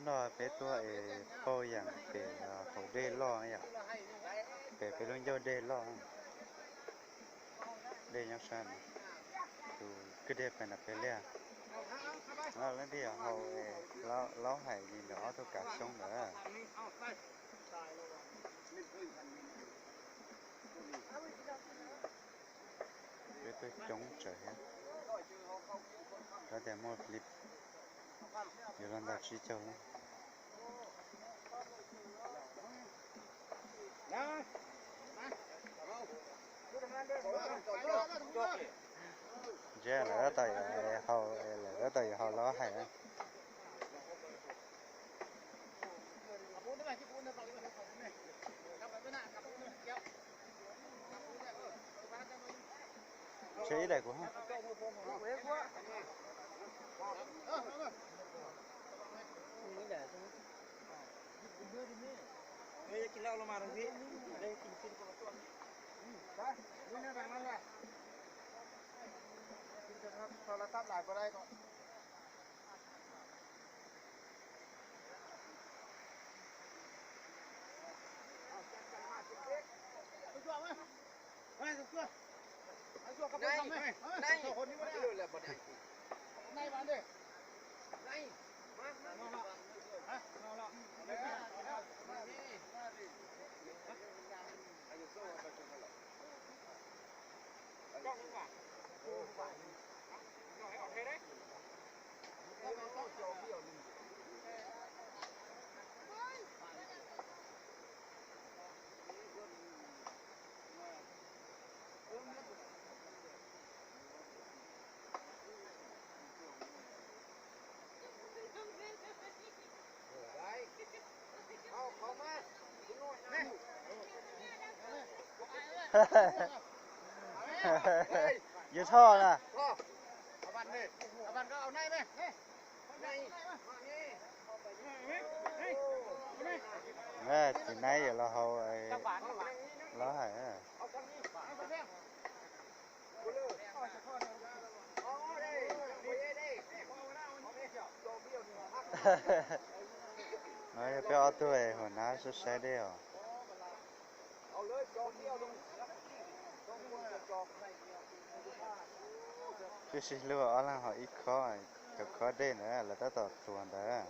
Peb tuaj es pauj yam pem hauv dej loj yom, pem peb lub ncauj dej loj, dej nyob sab no, tus kwj deg pem nram peb liaj. Leej twg yog haus, laub hais li ntawm ob tug kav xyoob ntawd. Peb tuaj coob tsawv thiab, tab tias muaj li yuav luag ntau tsib caug lawm. Ntshe lawv tab tom yuav haus, lawv tab tom yuav haus laub hais. Ntshe ib daim kuv. Yus tho na. Txiv Naib yuav los haus laub hais. No yog peb ob tug hauv nab saib saib dej os. Twb sib hlub ob leeg haus ib khob, cov khob dej ntawd lawv tab tom tuav ntawd.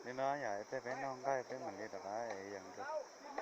Li no yog tej peb noj nqaij peb mam li rov qab es yees dua.